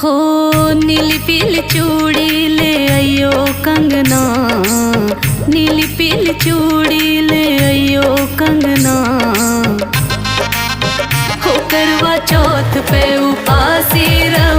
हो नीली पीली चूड़ी ले आइयो कंगना, नीली पीली चूड़ी ले आइयो कंगना। हो करवा चौथ पे उपासी रह।